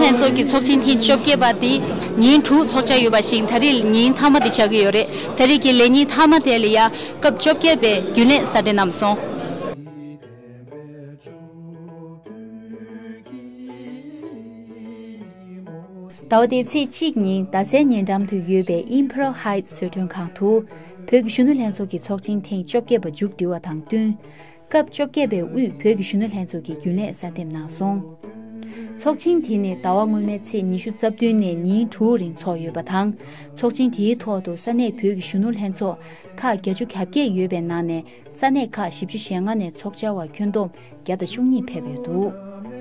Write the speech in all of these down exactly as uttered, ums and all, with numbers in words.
ལྷན་ཚོགས་ཀྱི་ཚོགས་ཆེན་ཐེངས་བཅོ་བརྒྱད་པ་དེ་ཉིན་དྲུག་ཚོགས་འཆར་ཡོད་པ་བཞིན་ད་རེས་ཉིན་མཐའ་མ་དེ་ཆགས་ཀྱི་ཡོད་རེད། ད་རེས་ཀྱི་ལས་ཉིན་མཐའ་མ་དེ་ལ་ཡ་སྐབས་བཅོ་བརྒྱད་པའི་རྒྱུན་ལས་གསར་འདེམས་གནང་སོང་། ཟླ་བ་འདིའི་ཚེས་གཅིག་ཉིན་རྡ་སའི་ཉེ་འགྲམ་དུ་ཡོད་པའི་Imperial Heights་བཟོ་སྐྲུན་ཁང་དུ་བོད་ཀྱི་གཞོན་ནུ་ལྷན་ཚོགས་ཀྱི་ཚོགས་ཆེན་ཐེངས་བཅོ་བརྒྱད་པ་མཇུག་སྒྲིལ་བ་དང་བསྟུན། སྐབས་བཅོ་བརྒྱད་པའི་དབུས་བོད་ཀྱི་གཞོན་ནུ་ལྷན་ཚོགས་ཀྱི་རྒྱུན་ལས་གསར་འདེམས་གནང་སོང་། ཚོགས་ཆེན་དེ་ནི་ཟླ་བ་སྔོན་མའི་ཚེས་ཉི་ཤུ་རྩ་བདུན་ནས་ཉིན་དྲུག་རིང་འཚོགས་ཡོད་པ་དང་། ཚོགས་ཆེན་དེའི་ཐོག་ཏུ་ས་གནས་བོད་ཀྱི་གཞོན་ནུ་ལྷན་ཚོགས་ཁག་བརྒྱད་ཅུ་གྱ་བརྒྱད་ཡོད་པའི་ནང་ནས་ས་གནས་ཁག་བཞི་བཅུ་ཞེ་ལྔ་ནས་ཚོགས་བཅར་བ་ཁྱོན་བསྡོམས་བརྒྱ་དང་བཅུ་གཉིས་ཕེབས་ཡོད་འདུག་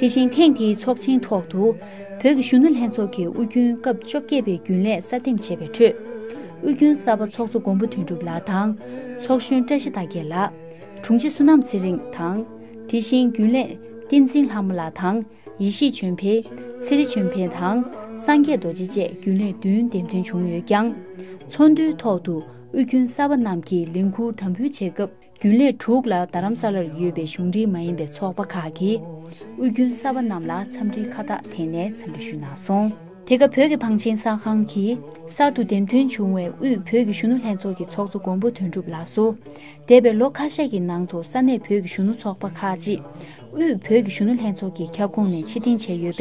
དེ་བཞིན་ཐེངས་འདིའི་ཚོགས་ཆེན་ཐོག་ཏུ་བོད་ཀྱི་གཞོན་ནུ་ལྷན་ཚོགས་ཀྱི་དབུས་རྒྱུན་སྐབས་བཅོ་བརྒྱད་པའི་རྒྱུན་ལས་གསར་འདེམས་བྱས་པའི་ཁྲོད། དབུས་རྒྱུན་གསར་པ་ཚོགས་གཙོ་མགོན་པོ་དོན་གྲུབ་ལགས་དང་། ཚོགས་གཞོན་བཀྲ་ཤིས་རྟ་རྒྱལ་ལགས། དྲུང་ཆེ་བསོད་ནམས་ཚེ་རིང་དང་། དེ་བཞིན་རྒྱུན་ལས་བསྟན་འཛིན་ལྷ་མོ་ལགས་དང་། ཡེ་ཤེས་ཆོས་འཕེལ། ཚེ་རིང་ཆོས་འཕེལ་དང་། སངས་རྒྱས་རྡོ་རྗེ་བཅས་རྒྱུན་ལས་བདུན་འདེམས་ཐོན་བྱུང་ཡོད་ཀྱང་། ཚོགས་འདུའི་ཐོག་ཏུ་དབུས་རྒྱུན་གསར་པ་རྣམས་ཀྱིས་ལས་འཁུར་དམ་འབུལ་བྱེད་སྐབས། རྒྱུན་ལས་དྲུག་ལ་རྡ་རམ་ས་ལར་ཡོད་པའི་གཞུང་འབྲེལ་མ་ཡིན་པའི་ཚོགས་པ་ཁག་གིས་དབུས་རྒྱུན་གསར་པ་རྣམས་ལ་འཚམས་འདྲིའི་ཁ་བཏགས་འཐེན་ནས་འཚམས་འདྲི་ཞུས་གནང་སོང་། དེ་སྐབས་བོད་ཀྱི་བང་ཆེན་གསར་ཁང་གིས་གསར་དུ་འདེམས་ཐོན་བྱུང་བའི་དབུས་བོད་ཀྱི་གཞོན་ནུ་ལྷན་ཚོགས་ཀྱི་ཚོགས་གཙོ་མགོན་པོ་དོན་གྲུབ་ལགས་སུ། འདས་པའི་ལོ་ཁ་ཤས་ཀྱི་ནང་དུ་ས་གནས་བོད་ཀྱི་གཞོན་ནུ་ཚོགས་པ་ཁག་ཅིག་དབུས་བོད་ཀྱི་གཞོན་ནུ་ལྷན་ཚོགས་ཀྱི་ཁྱབ་ཁོངས་ནས་ཕྱིར་འཐེན་བྱས་ཡོད་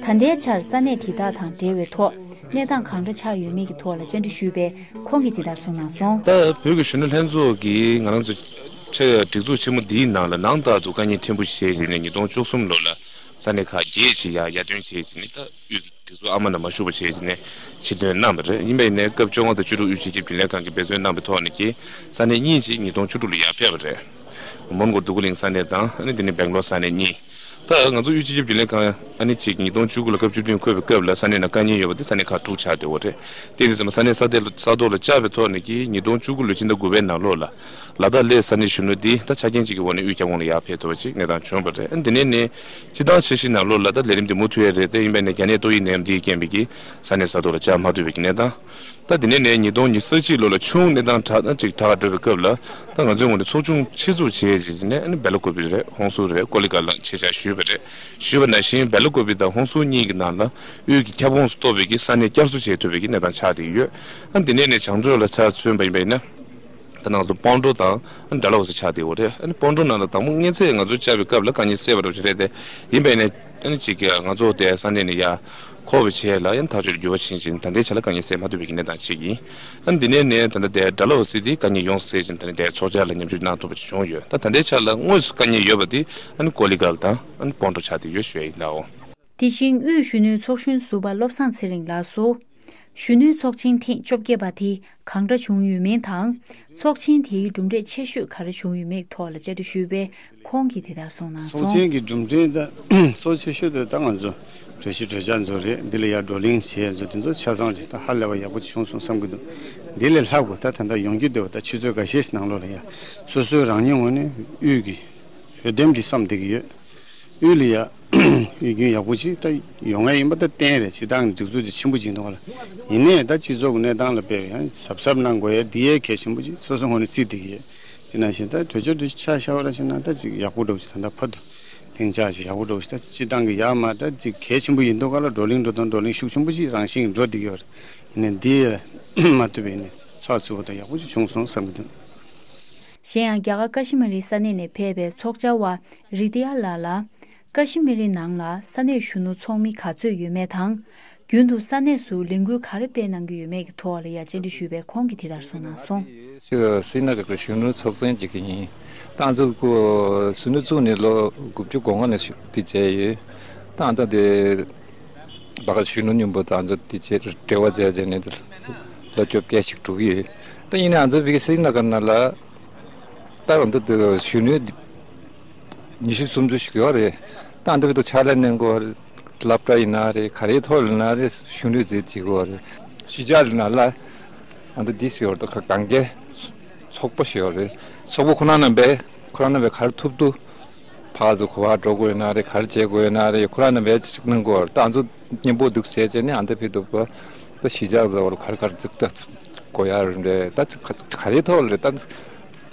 པས། ད་ལྟའི་ཆར་ས་གནས་དེ་དག་དང་འབྲེལ་བའི་ཐོག་གནས་སྟངས་གང་འདྲ་ཆགས་ཡོད་མེད་ཀྱི་ཐོག་ལ་བཅར་འདྲི་ཞུས་པས། ཁོང་གིས་དེ་ལྟར་གསུངས་གནང་སོང་། ད་བོད་ཀྱི་གཞོན་ནུ་ལྷན་ཚོགས་ཀྱིས་ང་རང་ཚོ་ཆེ་སྒྲིག་འཛུགས་ཆེན་མོ་འདིའི་ནང་ལ་ནང་ལྟར་དུ་དཀའ་ངལ་ཕྲན་བུ་ཞིག་བྱས་བྱས་ནས་ཉིས་སྟོང་བཅུ་གསུམ་ལོ་ལ་ས་གནས་ཁག་བརྒྱད་ཅིག་ཡར་ཡར་ཐོན་བྱས་བྱས་ནས། ད་དབུས་ཀྱི་སྒྲིག་འཛུགས་ཨ་མ་ནང་མ་ཞུགས་པ་བྱས་བྱས་ནས་ཕྱིར་ཐོན་གནང་བ་རེད། ཡིན་པ་ཡིན་ནའི་སྐབས་བཅོ་ལྔ་དང་བཅུ་དྲུག་དབུས་སྤྱི་ཁྱབ་རྒྱུན་ལས་ཁང་གིས་འབད་བརྩོན་གནང་བའི་ཐོག་ནས་ཀྱི་ས་གནས་གཉིས་ཅིག་ཉིས་སྟོང་བཅུ་དྲུག་ལ་ཡར་ཕེབས་པ་རེད། མོན་གྷོ་འདུ་ཁང་གླིང་ས་གནས་དང་། ཨ་ནི་དེ་ནས་སྦེང་ལོར་ས་གནས་གཉིས། ད་ང་ཚོ་དབུས་སྤྱི་ཁྱབ་རྒྱུན་ལས་ཁང་ཨ་ནི་གཅིག་ཉིས་སྟོང་བཅུ་དགུ་ལ་སྐབས་བཅུ་བདུན་འཁོད་པའི་སྐབས་ལ་ས་གནས་ནང་དཀའ་ངལ་ཡོད་པ་དེ་ས་གནས་ཁག་དྲུག་ཆགས་བསྡད་ཡོད་རེད། དེ་ནས་བཟུང་ས་གནས་ས་ཐོག་ལ་ས་ཐོག་ལ་བཅར་བའི་ཐོག་ནས་ཀྱི་ཉིས་སྟོང་བཅུ་དགུ་ལོའི་ཕྱི་ཟླ་དགུ་པའི་ནང་ལོགས་ལ་ལ་དྭགས་ལའི་ས་གནས་གཞོན་ནུ་འདི་ད་ཆ་རྐྱེན་གཅིག་གི་འོག་ནས་དབུས་ཁྱབ་ཁོངས་ལ་ཡར་ཕེབས་ཐུབ་པ་ཅིག་གནས་སྟངས་བྱུང་བ་རེད། ཨ་ནི་དེ་ནས་ནས་སྤྱིར་བཏང་འཆར་གཞི་ནང་ལོགས་ལ་ད་ལས་རིམ་འདི་མུ་མཐུད་ཡ་རེད་དེ། ཡིན་པ་ནས་རྒྱ་ནད་ཏོག་དབྱིབས་ནད་ཡམས་འདིའི་རྐྱེན་པས་ཀྱི་ས་གནས་ས་ཐོག་ལ་བཅར་མ་ཐུབ་པའི་གི་གནས་སྟངས། ད་དེ་ནས་ནས་ཉིས་སྟོང་ཉི་ཤུ་རྩ་གཅིག་ལོ་ལ་ཆུང་གནས་སྟངས་དྲག་ན་ཅིག་དྲག་འགྲོ་བའི་སྐབས་ལ། ད་ང་ཚོའི་ངོས་ནས་ཚོགས་ཆུང་ཆེད་འཛུགས་བྱས་རྗེས་ནས་ཨ་ནི་སྦེ་ལ་ཀོ་པི་རེད། ཧོང་སུར་རེད། ཀོ་ལི་གྷལ་ལ་ཆེད་བཅར་ཞུས་པ་རེད། ཞུས་པ་ནང་བཞིན་སྦེ་ལ་ཀོ་པི་དང་ཧོང་སུར་གཉིས་ཀྱི་ནང་ལ་དབུས་ཀྱི་ཁྱབ་ཁོངས་སུ་གཏོགས་པའི་གི་ས་གནས་བསྐྱར་གསོ་བྱེད་ཐུབ་པའི་གི་གནས་སྟངས་ཆགས་བསྡད་ཡོད། ཨ་ནི་དེ་ནས་ནས་བྱང་ཕྱོགས་ལ་ཆ་མཚོན་པ་ཡིན་པ་ཡིན་ན། ད་ང་ཚོ་སྤོན་ཊོ་དང་ཨ་ནི་ཌལ་ཧོ་སི་ཆགས་བསྡད་ཡོད་རེད། ཨ་ནི་སྤོན་ཊོ་ནང་ལ་དང་པོ་སྔོན་ཆད་ང་ཚོ་བཅར་བའི་སྐབས་ལ་དཀའ་ངལ་སེལ་བ་འདྲ་བོ་ཞིག་རེད་དེ། ཡིན་པ་ཡིན་ནའི་ཨ་ནི་ཅིག་ང་ཚོ་དེ་ས་གནས་ནས་ཡར་འཁོར་བ་བྱས་ལ་ཡང་ཐག་གཅོད་འགྱུར་བ་ཕྱིན་ཅིང་ད་ལྟའི་ཆ་ལ་དཀའ་ངལ་སེལ་མ་ཐུབ་པའི་གི་གནས་སྟངས་ཅིག་ཡིན། ཨ་ནི་འདི་ནས་ནས་ད་ལྟ་དེ་ཌལ་ཧོ་སི་དེ་དཀའ་ངལ་ཡོངས་སུ་སེལ་ཅིང་ད་ནི་དེ་ཚོགས་བཅར་ལ་མཉམ་ཞུགས་གནང་ཐུབ་པ་ཞིག་བྱུང་ཡོད། ད་ད་ལྟའི་ཆ་ལ་དངོས་སུ་དཀའ་ངལ་ཡོད་པ་དེ་ཨ་ནི་ཀོ་ལི་གྷལ་དང་ཨ་ནི་སྤོན་ཊོ་ཆགས་བསྡད་ཡོད་ཞུ་ཡ་ཡིན་ལགས། འོ། དེ་བཞིན་དབུས་གཞོན་ནུའི་ཚོགས་གཞོན་ཟུར་པ་བློ་བཟང་ཚེ་རིང་ལགས་སུ། གཞོན་ནུའི་ཚོགས་ཆེན་ཐེངས་བཅོ་བརྒྱད་པ་དེ་གང་འདྲ་བྱུང་ཡོད་མིན་དང་། ཚོགས་ཆེན་དེའི་གྲུབ་འབྲས་ཆེ་ཤོས་ག་རེ་བྱུང་ཡོད་མེད་ཐོག་ལ་བཅར་འདྲི་ཞུས་པས། ཁོང་གིས་དེ་ལྟར་གསུངས་གནང་སོང་། ཚོགས་ཆེན་གྱི་གྲུབ་འབྲས་ད་གཙོ་ཆེ་ཤོས་དེ་ད་ང་ཚོ་གྲོས་གཞི་གྲོས་འཆར་ཚོ་རེད། འདི་ལ་ཡར་བགྲོ་གླེང་བྱས་ཚོ་དེ་ཚོ་ཆ་ཚང་ཅིག་ད་ཧ་ལས་པ་ཡག་པོ་ཅིག་བྱུང་སོང་བསམ་གྱི་འདུག་འདི་ལས་ལྷག་དགོས་ད་ད་ལྟ་ཡོང་རྒྱུ་འདོད་པ་ད་ཆུ་ཚོད་འགའ་ཤས་ནང་ལོགས་ལ་ཡ་སོ་སོའི་རང་ཉིད་ངོས་ནས་དབུས་ཀྱི་འོས་འདེམས་འདི་བསམ་བསྡད་ཀྱི་ཡོད། དབུས་ལ་ཡ་དབུས་རྒྱུན་ཡག་པོ་ཅིག་ད་ཡོང་ཡ་ཡིན་པ་ད་གཏན་རེད། སྤྱིར་བཏང་གི་སྒྲིག་འཛུགས་དེ་ཆེན་པོ་ཅིག་འདུག་ག་ལ། ཡིན་ནའི་ད་སྤྱི་ཚོགས་ཀྱི་གནས་སྟངས་ལ་དཔག་པའི་ཡང་གཟབ་གཟབ་གནང་དགོས་ཡ་འདི་ཡའི་གལ་ཆེན་པོ་ཅིག་སོ་སོ་ངོས་ནས་བརྩིས་བསྡད་ཀྱི་ཡོད། དེ་ནང་བཞིན་ད་གྲོས་ཆོད་དེ་ཆ་བཞག་པ་ར་བྱས་ན་ད་ཅིག་ཡག་པོ་འདྲ་བོ་ཅིག་ད་ལྟ་ཕར་དུ་ལྷིང་འཇགས་ཅིག་ཡག་པོ་འདྲ་བོ་ཅིག་ད་སྤྱིར་བཏང་གི་ཡ་མ་ད་ཅིག་གལ་ཆེན་པོ་ཡིན་མདོག་ག་ལ་བགྲོ་གླེང་འགྲོ་སྟངས་བགྲོ་གླེང་ཤུགས་ཆེན་པོ་ཅིག་རང་བཞིན་གྱི་འགྲོ་བསྡད་ཀྱི་ཡོད་རེད། ཡིན་ནའི་འདི་ཡ་མ་ཐུབ་པའི་ནི་ཚགས་ཚུད་པོ་དང་ཡག་པོ་ཅིག་བྱུང་སོང་བསམ་གྱི་འདུག་གཞན་ཡང་རྒྱ་གར་ཀ་ཤི་མི་རི་ས་གནས་ནས་ཕེབས་པའི་ཚོགས་བཅར་བ་རི་ཏི་ཡ་ལགས་ལ། ཀ་ཤི་མི་རི་ནང་ལ་ས་གནས་གཞོན་ནུ་ཚོགས་མི་ག་ཚོད་ཡོད་མེད་དང་། རྒྱུན་དུ་ས་གནས་སུ་ལས་འགུལ་ག་རེ་སྤེལ་གནང་གི་ཡོད་མེད་ཀྱི་ཐོག་ལ་ཡང་བཅར་འདྲི་ཞུས་པས། ཁོང་གིས་དེ་ལྟར་གསུངས་གནང་སོང་། སི་ནི་གྷར་གཞོན་ནུ་ཚོགས་ཆེན་ཅིག་ཡིན། ད་ང་ཚོ་གཞོན་ནུ་བཙུགས་ནས་ལོ་དགུ་བཅུ་གོ་ལྔ་ནས་དེ་བྱས་ཡོད། ད་ད་དེ་བར་གཞོན་ནུ་མཉམ་པོ་ད་ང་ཚོ་དེ་བྱས་འབྲེལ་བ་བྱས་བྱས་ནས་ལོ་བཅོ་བརྒྱད་ཅིག་འགྲོ་གི་ཡོད། ད་ཡིན་ནའང་ང་ཚོ་བི་ཀེ་སི་ནི་གྷར་ནང་ལ་ད་ང་ཚོ་གཞོན་ནུ་ཉི་ཤུ་སུམ་ཅུ་ཞིག་ཡོད་རེད། ད་འདི་བར་དུ་ཕྱག་ལས་གནང་དགོས་རེད། སློབ་གྲྭ་ཡིན་ན་རེད། ག་རེའི་ཐོག་ལ་ཡིན་ན་རེད། གཞོན་ནུས་མཛད་བྱེད་དགོས་རེད། གཞིས་ཆགས་ལ་ན་ལ་ཨ་འདི་འདི་ཞིག་ཡོད་རེད། ད་གང་གའི་ཚོགས་པ་ཞིག་ཡོད་རེད། ཚོགས་པ་ཁོ་ན་རྣམ་པས་ཁོ་རང་རྣམ་པས་ག་རེ་ཐུབ་ཐུབ་ཕར་ཚུར་ག་པར་འགྲོ་དགོས་ཡིན་ན་རེད། ག་རེ་བྱེད་དགོས་ཡིན་ན་རེད། ཁོ་རང་རྣམ་པས་ཅིག་གནང་དགོས་རེད། ད་ང་ཚོ་མཉམ་པོ་འདུག་བྱས་བྱས་ནས་ཨ་འདི་ཕེབས་འདུག་པ། ད་གཞིས་ཆགས་ཚོ་བར་ག་རེ་ག་རེ་ཅིག་ད་དགོས་ཡ་རེད། ད་ག་རེའི་ཐོག་ལ་རེད། ད་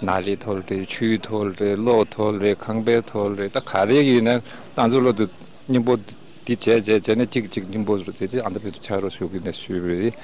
ནཱ་ལེའི་ཐོག་ལ་རེད། ཆུའི་ཐོག་ལ་རེད། གློག་ཐོག་ལ་རེད། ཁང་པའི་ཐོག་ལ་རེད། ད་ག་རེ་ཡིན་ན་ད་ང་ཚོ་བློ་དུ་མཉམ་པོ་ དེ་བྱས་བྱས་བྱས་ནས་གཅིག་གཅིག་སྙིང་པོ་རུ་དེ་ཚེ་ཨ་འདི་བོད་དུ་ཆགས་རོགས་ཞུ་གི་ནས་ཞུས་པ་རེད།